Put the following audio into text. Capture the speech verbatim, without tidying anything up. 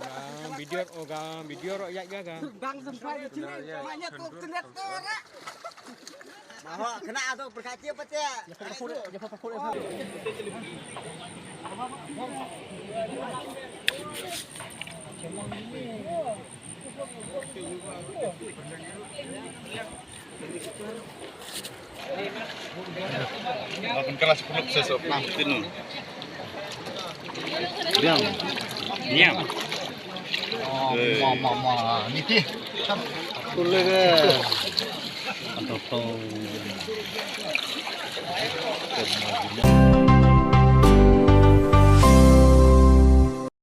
Ga video, oh, ga video ro ïa ga. Bang sampai di sini, maknya tu kena torak. Bawa kena tu perkaci apa tu? Akan kelas sepuluh sesok. Nah, sini. Diam. Diam. Oh, ma, ma, ma. Ni ti. Boleh ke? Aduh, tuh.